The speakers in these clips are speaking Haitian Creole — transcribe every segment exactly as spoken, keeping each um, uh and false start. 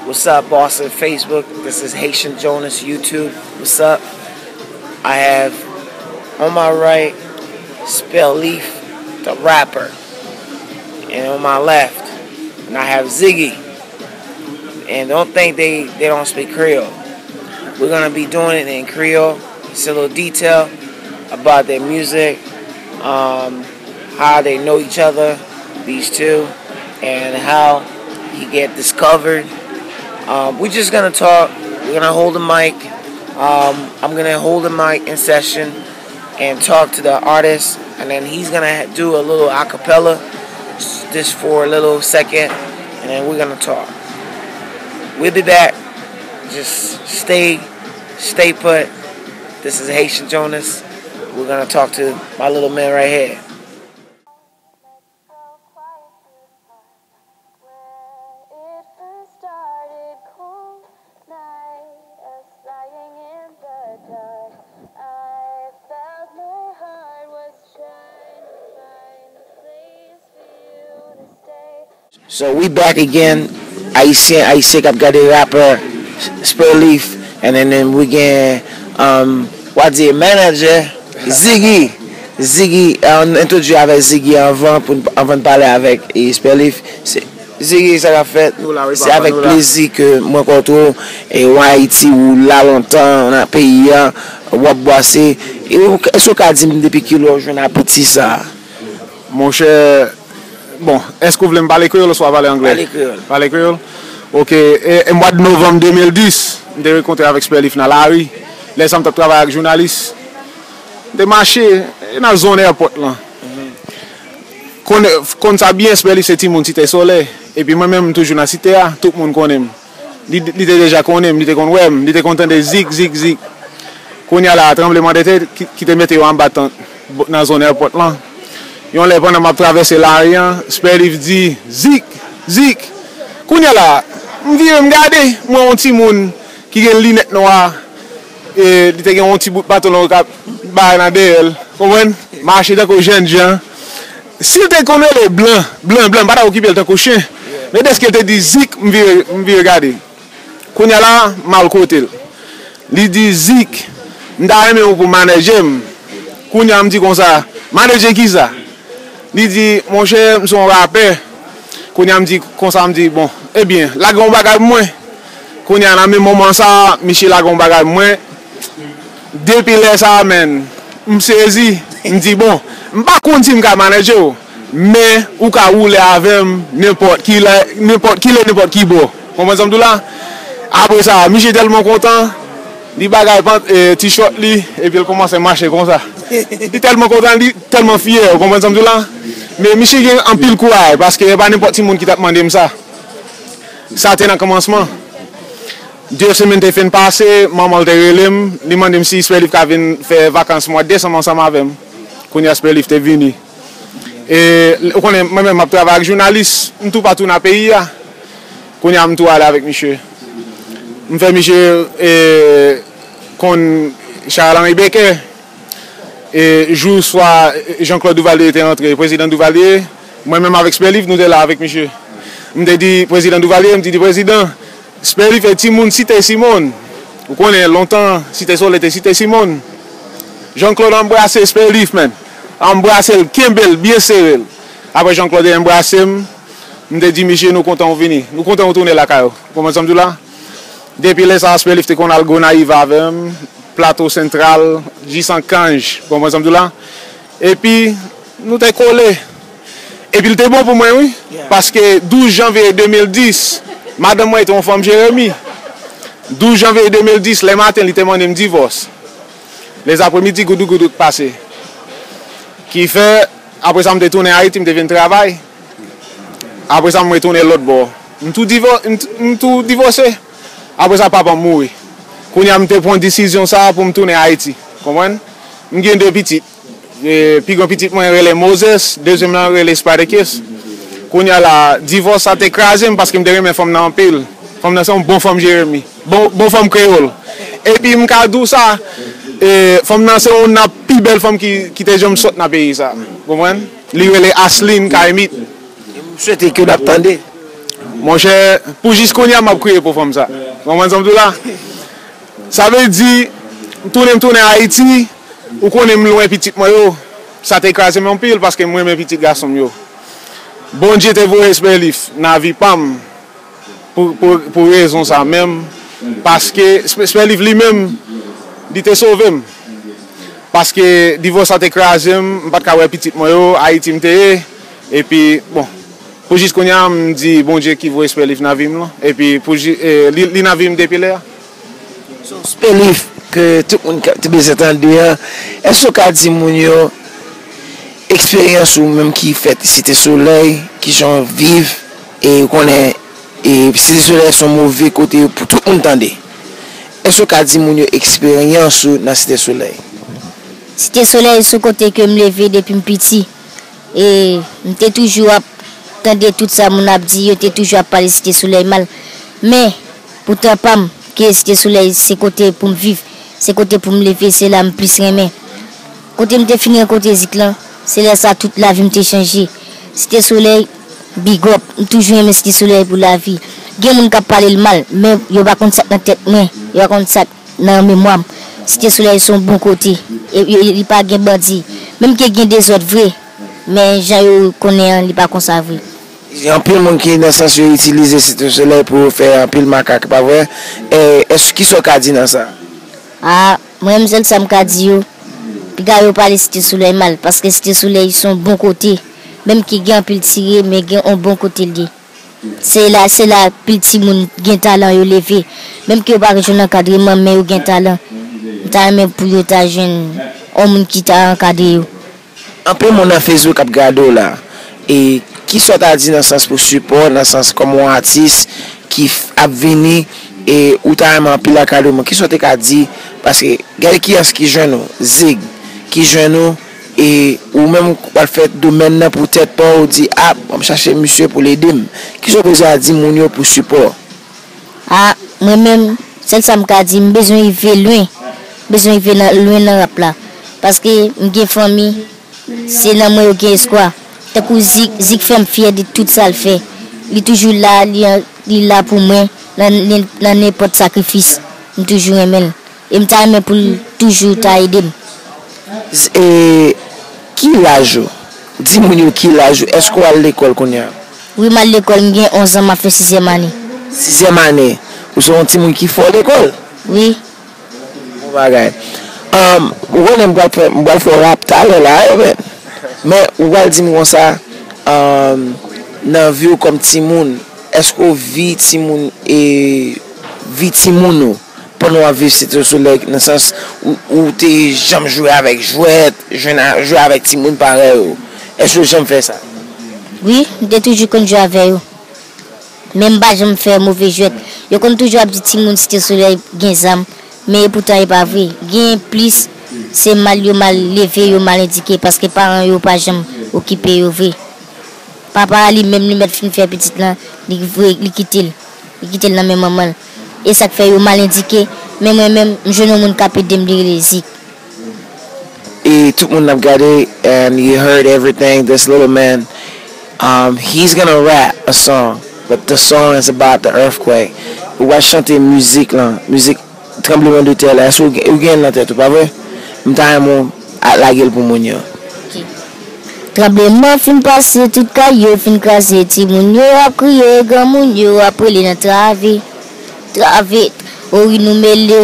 What's up, Boston Facebook? This is Haitian Jonas YouTube. What's up? I have on my right Spell Leaf, the rapper, and on my left, and I have Ziggy. And don't think they, they don't speak Creole. We're gonna be doing it in Creole. It's a little detail about their music, um, how they know each other, these two, and how he get discovered. Um, we're just gonna talk. We're gonna hold the mic. Um, I'm gonna hold the mic in session and talk to the artist, and then he's gonna ha- do a little acapella, s- just for a little second, and then we're gonna talk. We'll be back. Just stay, stay put. This is Haitian Jonas. We're gonna talk to my little man right here. So we back again. Ayisyen, Ayisyen k ap gade rapper Spray Leaf, and then, then we gen, um, w a di manager, Ziggy. Ziggy, uh, entwodui avèk Ziggy anvan, pou n- anvan n pale avèk, e, Spray Leaf. Se- Ziggy, sa k ap fèt? Se avèk plezi ke mwen kontre w, e, w an Ayiti, ou la lontan nan peyi a, w ap bwase. E ou- èske w ka di m depi kilè w jwenn apeti sa a? Monchè, bon, èske w vle m pale kreyòl oswa pale anglè? Pale kreyòl. Pale kreyòl? Ok, e, e mwa de novanm de mil dis, m te rankontre avèk Spray Leaf nan lari. Lè sa a m t ap travay ak jounalis. M te mache, e, nan zòn èpòt lan. Konn, konn sa byen, Spray Leaf se timoun Site Solèy. Epi mwen menm, m toujou nan Site a, tout moun konnen m. Li, li te deja konnen m, li te konn wè m, li te konn tande zik, zik, zik. Kounye a la, tranblemanntè ki, ki te mete yo anba tant bo- nan zòn èpòt lan. Yon lè, pandan m ap travèse lari an, Spray Leaf di, "Zik! Zik!" Kounye a la, m vire m gade, m wè yon timoun ki gen linèt nwa, e, li te gen yon ti bout baton nwa k ap bay nan dèyè l, konprann? Mache tankou jènjan. Si l te konn rele blan, blan, blan, m pa ta okipe l tankou chen. Men dèske l te di, "Zik!" m vire, m vire gade. Kounye a la, m al kote l. Li di, "Zik, m ta renmen ou pou manèje m." Kounye a, m di konsa, "Manèje kisa?" Li di, "Monchè, m se yon rapè." Kounye a, m di konsa, m di, "Bon, ebyen, lage yon bagay pou mwen." Kounye a, nan menm moman sa a, misye lage yon bagay pou mwen. Depi lè sa a, menn, m sezi. M di, "Bon, m pa konn si m ka manèje w." Men, ou ka woule avè m nenpòt ki lè, nenpòt ki lè, nenpòt ki bò. Konprann sa m di w la? Apre sa, misye tèlman kontan, li bagay pant, e, t-shirt li, epi l kòmanse mache konsa. Li tèlman kontan, li tèlman fyè, ou konprann sa m di w la? Men misye gen anpil kouraj, paske e pa nenpòt timoun ki t ap mande m sa. Sa te nan kòmansman. De semèn te fin pase, manman l te rele m, li mande m si Spray Leaf ka vin fè vakans mwa desanm ansanm avè m. Kounye a Spray Leaf te vini. E, ou konnen, mwen menm, m ap travay ak jounalis, m toupatou nan peyi a. Kounye a, m tou ale avèk misye. M fè misye, e, konn Charles Henri Becker. E, jou swa Jean Claude Duvalier te antre, prezidan Duvalier, mwen menm avèk Spray Leaf, nou te la avèk misye. M te di prezidan Duvalier, m te di, "Prezidan, Spray Leaf e timoun Site Simòn. Ou konnen, lontan, Site Solèy te Site Simòn." Jean Claude anbrase Spray Leaf, menn. Anbrase l, kenbe l, byen sere l. Apre Jean Claude anbrase m, m te di, "Misye, nou kontan w vini. Nou kontan w tounen lakay ou." Konprann sa m di w la? Depi lè sa a, Spray Leaf te konn al Gonayiv avè m, Plato Sentral, jis Ankanj. Konprann sa m di w la? Epi, nou te kole. Epi l te bon pou mwen, wi. Paske douz janvye de mil dis, madanm mwen te yon fanm Jeremi. Douz janvye de mil dis, lè maten, li te mande m divòs. Lèzapremidi, goudougoudou t pase. Ki fè, apre sa, m te tounen Ayiti, m te vin travay. Apre sa, m retounen lòt bò. M tou divò-, m t-, m tou divòse. Apre sa, papa m mouri. Kounye a, m te pran desizyon sa a pou m tounen Ayiti. Konprann? M gen de pitit. E, pi gran pitit mwen rele Moses, dezyèm lan rele Spartacus. Kounye a la, divòs sa te kraze m paske m te renmen fanm nan anpil. Fanm nan se yon bon fanm Jeremi. Bon, bon fanm kreyòl. Epi m ka di w sa, e, fanm nan se youn nan pi bèl fanm ki, ki te janm sot nan peyi sa. Konprann? Li rele Asline Kaimit. M swete ke l ap tande. Monchè, pou jis kounye a, m ap kriye pou fanm sa. Ou konprann sa m di w la? Sa vle di, tounen m tounen Ayiti, ou konnen m lwen pitit mwen yo, sa te kraze m anpil paske m renmen pitit gason m yo. Bondye te voye Spelif nan vi pa m pou, pou, pou rezon sa menm, paske Spe- Spelif li menm, li te sove m. Paske divòs la te kraze m, m pa t ka wè pitit mwen yo, Ayiti m te ye. Epi, bon, pou jis kounye a, m di Bondye ki voye Spelif nan vi m lan. Epi, pou ji- e, li, li nan vi m depi lè a. Spelif, ke tout moun ka- te bezwen tande an, èske w ka di moun yo eksperyans ou menm ki fèt Site Solèy, kijan w viv, e ou konnen e Site Solèy se yon move kote pou tout moun tande. Èske w ka di moun yo eksperyans ou nan Site Solèy? Site Solèy se yon kote ke m leve depi m piti. E m te toujou ap tande tout sa moun ap di, yo te toujou ap pale Site Solèy mal. Men, pou tan pa m, ke Site Solèy se kote pou m viv, se kote pou m leve, se la m plis renmen. Kote m te fin rankontre Zik lan, se lè sa tout lavi m te chanje. Site Solèy, big up. M toujou renmen Site Solèy pou lavi. Gen moun k ap pale l mal, men yo pa konn sa k nan tèt mwen, yo pa konn sa k nan memwa m. Site Solèy se yon bon kote. E, e, li pa gen bandi. Menm ke gen dezòd vre, men jan yo konnen an, li pa konsa vre. Gen anpil moun ki nan sans yo itilize Site Solèy pou yo fè anpil makak, pa vre? E, èske, kisa w ka di nan sa? A, mwen menm sèl sa m ka di yo, piga yo pale Site Solèy mal, paske Site Solèy se yon bon kote. Menm ke gen anpil tire, men gen yon bon kote l ye. Se la, se la pil timoun gen talan yo leve. Menm ke yo pa jwenn ankadreman, men yo gen talan. M ta renmen pou yo ta jwenn yon moun ki ta ankadre yo. Anpil moun nan Facebook ap gade w la. E kisa w ta di nan sans pou sipò, nan sans kòm yon atis ki f- ap vini, e ou ta renmen anpil ankadreman? Kisa w te ka di? Paske gade kiyès ki jwenn ou, Zig, ki jwenn ou, e ou menm w al fè domèn nan pou tèt pa w, ou di, a, ban m chache misye pou l ede m. Kisa w bezwen a di moun yo pou sipò? A, mwen menm, sèl sa m ka di, m bezwen rive lwen. M bezwen rive nan, lwen nan rap la. Paske m gen fanmi, se nan mwen yo gen espwa. Tankou Zik, Zik fè m fyè de tout sa l fè. Li toujou la, li, li la pou mwen, nan, nan, nan nenpòt sakrifis. M toujou renmen l. E m ta renmen pou l toujou ta ede m. Z- E ki laj ou? Di moun yo ki laj ou. Èske w al lekòl kounye a? Wi, m al lekòl, m gen onz an, m ap fè sizyèm ane. Sizyèm ane. Ou se yon timoun ki fò lekòl? Wi. Bon bagay. Um, ou konnen m pral fè, m pral fè w rap talè la, wi, men, men ou pral di m konsa, um, nan vi w kòm timoun, èske w vi timoun e vi timoun ou pandan w ap viv Site Solèy, nan sans ou, ou te janm jwe avèk jwèt, jwe, jwe avèk timoun parèy ou? Èske w janm fè sa? Wi, m te toujou konn jwe avè yo. Men m pa janm fè move jwèt. Yo konn toujou ap di timoun Site Solèy gen zam, men epoutan e pa vre. Gen plis, se mal yo mal leve, yo mal edike, paske paran yo pa janm okipe yo vre. Papa a li menm li mèt fin fè pitit lan, li voye, li kite l. Li kite l nan men manman l. E sa k fè yo mal edike, men mwen menm, m jwenn yon moun k ap ede m, li rele Zik. E tout moun ap gade, and you heard everything, this little man, um, he's gonna rap a song, but the song is about the earthquake. Ou va chante mizik lan, mizik tranbleman de tè la. Èske ou gen, ou gen l nan tèt ou, pa vre? M ta renmen w a- lage l pou moun yo. Tranbleman fin pase, tout kay yo fin kraze, timoun yo ap kriye, granmoun yo ap rele nan trave. Trave, o wi nou mele,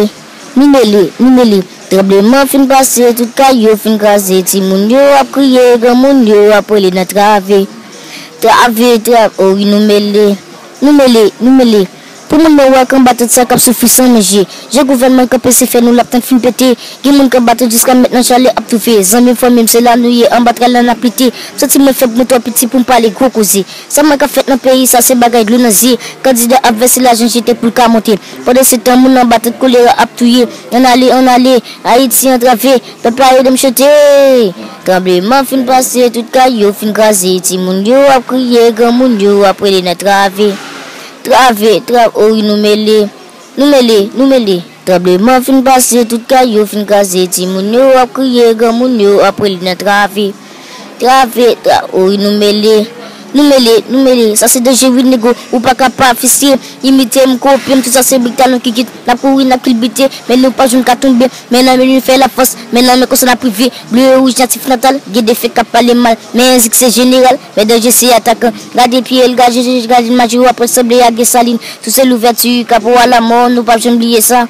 nou mele, nou mele. Tranbleman fin pase, tout kay yo fin kraze, timoun yo ap kriye, granmoun yo ap rele nan trave. Trave, trave, o wi nou mele, nou mele, nou mele. Pou moun nan wè k anba tant sa k ap soufri san manje. Jan gouvènman kanpe se fè nou l ap tann fin pete. Gen moun k anba tant jiska mèt nan chalè ap toufe. Zanmi m, fanmi m, se la nou ye, anba tray la n ap lite. M santi mwen fèb, mwen twò piti pou m pale gwo koze. Sa m wè k ap fèt nan peyi sa se bagay dlo nan zye. Kandida ap vèse lajan jete pou l ka monte. Pandansetan moun anba tant kolera ap touye. Ann ale, ann ale, Ayiti antrave. Pèp la ede m chante. Tranbleman fin pase, tout kay yo fin kraze. Timoun yo ap kriye, granmoun yo ap rele nan trave. Trave, trave, o wi nou mele. Nou mele, nou mele. Tranbleman fin pase, tout kay yo fin kraze. Timoun yo ap kriye, granmoun yo ap rele nan trave. Trave, trave, o wi nou mele. Nou mele, nou mele, sa se danje wi nego, ou pa ka pa fistye, imite m, kopye m, tout sa se brik talon ki kit, n ap kouri, n ap kilbite, men nou pa janm ka tonbe, men nan men nou fè lafòs, men nan men konsa n ap rive, ble wouj natif natal, gen de fèk k ap pale mal, men Zik se jeneral, men danje se atakan, gade pye l, gade, gade maji w ap sanble ak Desalin, sou se louvèti, kapo a lamò, nou p ap janm bliye sa.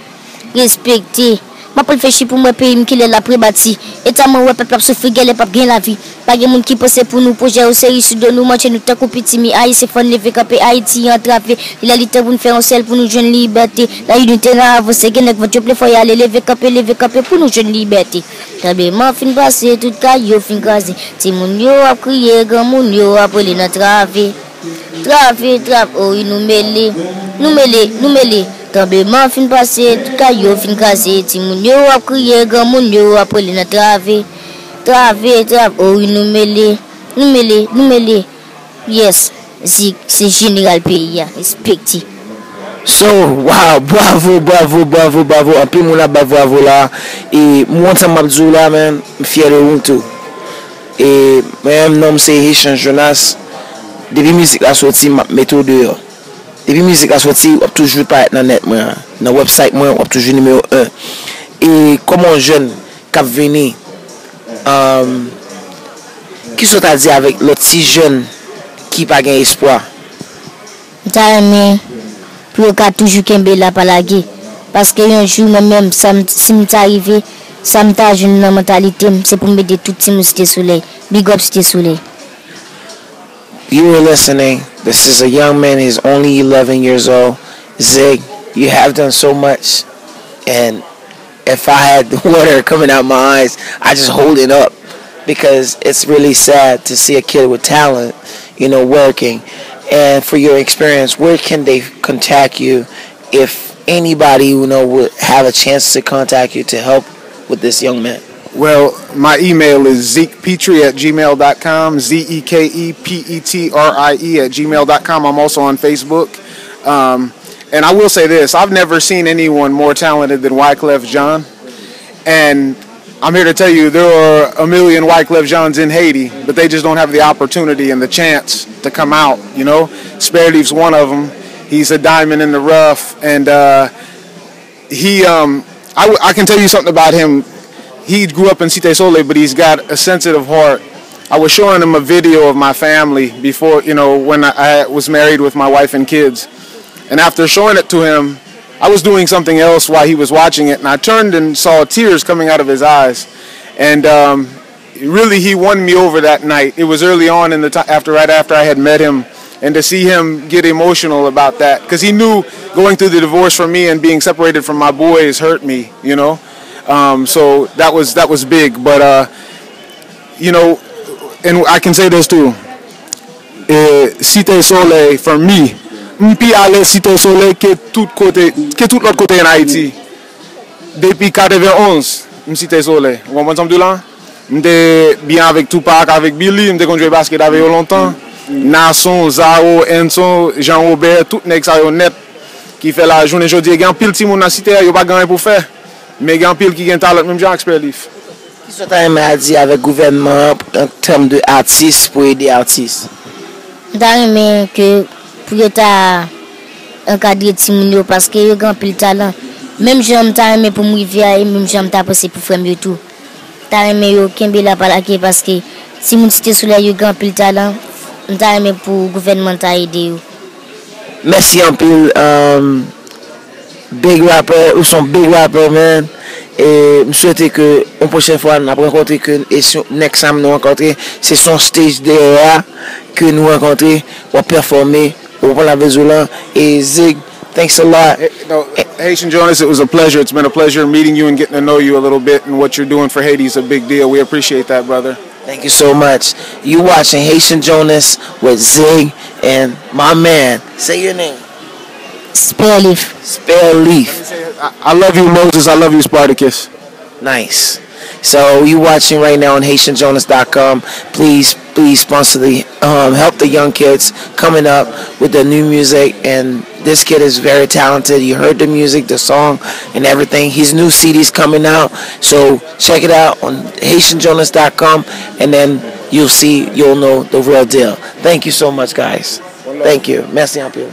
Respekte. M ap reflechi pou m wè peyi m kilè l ap rebati. Eta mwen wè pèp la ap soufri, genlè p ap gen lavi. Pa gen moun ki panse pou nou, pwojè yo se ri sou do nou, manje nou tankou pitimi. Ayisyen fò n leve kanpe, Ayiti antrave. Li lè li tan pou n fè yon sèl pou nou jwenn libète. Layinite n a avanse, gen nèg vant yo ple fò y ale. Leve kanpe, leve kanpe pou nou jwenn libète. Tanbeman fin pase, tout kay yo fin kraze. Timoun yo ap kriye, granmoun yo ap rele nan trave. Trave, trave, o wi nou mele. Nou mele, nou mele. Tanbeman fin pase, tout kay yo fin kraze. Timoun yo ap kriye, granmoun yo ap rele nan trave. Trave, trave, o wi nou mele. Nou mele, nou mele. Yes, Zik, se jeneral peyi a. Respekte. So, wow, bravo, bravo, bravo, bravo. Anpil moun ap bat bravo la. E m konn sa m ap di w la, man. M fyè de ou tou. E mwen menm, non m se Haitian Jonas. Depi mizik la soti, m ap mete w deyò. Depi mizik la soti, w ap toujou parèt nan nèt mwen an. Nan website mwen, w ap toujou nimewo en. E kòm yon jèn k ap vini, um, kisa w ta di avèk lòt ti jèn ki pa gen espwa? M ta renmen pou yo ka toujou kenbe la pa lage. Paske yon jou mwen menm, sa m, si m ta rive, sa m ta jwenn nan mantalite m, se pou m ede tout timoun Site Solèy. Big up Site Solèy. You were listening. This is a young man. He's only eleven years old. Zig, you have done so much. And if I had water coming out my eyes, I just hold it up because it's really sad to see a kid with talent, you know, working. And for your experience, where can they contact you if anybody, you know, would have a chance to contact you to help with this young man? Well, my email is zekepetrie at gmail dot com, Z E K E P E T R I E at gmail dot com. I'm also on Facebook. Um, and I will say this, I've never seen anyone more talented than Wyclef Jean. And I'm here to tell you, there are a million Wyclef Jeans in Haiti, but they just don't have the opportunity and the chance to come out, you know? Spare Leaf's one of them. He's a diamond in the rough, and uh, he, um, I, w- I can tell you something about him. He grew up in Cité Soleil, but he's got a sensitive heart. I was showing him a video of my family before, you know, when I, I was married with my wife and kids. And after showing it to him, I was doing something else while he was watching it, and I turned and saw tears coming out of his eyes. And um, really, he won me over that night. It was early on in the time, after, right after I had met him, and to see him get emotional about that, because he knew going through the divorce from me and being separated from my boys hurt me, you know. Um, so that was that was big, but uh, you know, and I can say this too. Eh, Cité Soleil, for me, m pi alèz Cité Soleil ke tout kote, ke tout lòt kote an Ayiti. Depi katrevenonz, m Cité Soleil. Ou konprann sa m di w la? M te byen avèk Tupac, avèk Billy, m te konn jwe basket avèk yo lontan. Nason, Zaro, Enson, Jean Robert, tout nèg sa yo nèt. Ki fè la jounen jodi a, gen anpil timoun nan Site a, yo pa gen anyen pou fè. Men gen anpil ki gen talan, menm jan ak Spare Leaf. Kisa w ta renmen a di avèk gouvènman an an tèm de atis pou ede atis? M ta renmen ke pou yo ta ankadre timoun yo paske yo gen anpil talan. Menm jan m ta renmen pou m rive a, e menm jan m ta panse pou frè m yo tou. M ta renmen yo kenbe la pa lage paske timoun Site Solèy yo gen anpil talan. M ta renmen pou gouvènman ta ede yo. Mèsi anpil. Um, big rapper, ou se yon big rapper, man. E m swete ke yon pwochèn fwa n ap rankontre, ke e si next time nou rankontre, se sou yon stage dèyè a ke nou rankontre, w ap pèfòme, ou konprann sa m vle di w lan. E Zig, thanks a lot. No, Haitian Jonas, it was a pleasure. It's been a pleasure meeting you and getting to know you a little bit, and what you're doing for Haiti is a big deal. We appreciate that, brother. Thank you so much. You watching Haitian Jonas with Zig and my man. Say your name. Spare Leaf. Spare Leaf. I, I love you, Moses. I love you, Spartacus. Nice. So you watching right now on Haitian Jonas dot com. Please Please sponsor the, um, help the young kids coming up with the new music. And this kid is very talented. You heard the music, the song, and everything. His new C D's coming out. So check it out on Haitian Jonas dot com, and then you'll see, you'll know the real deal. Thank you so much, guys. Thank you. Merci anpil.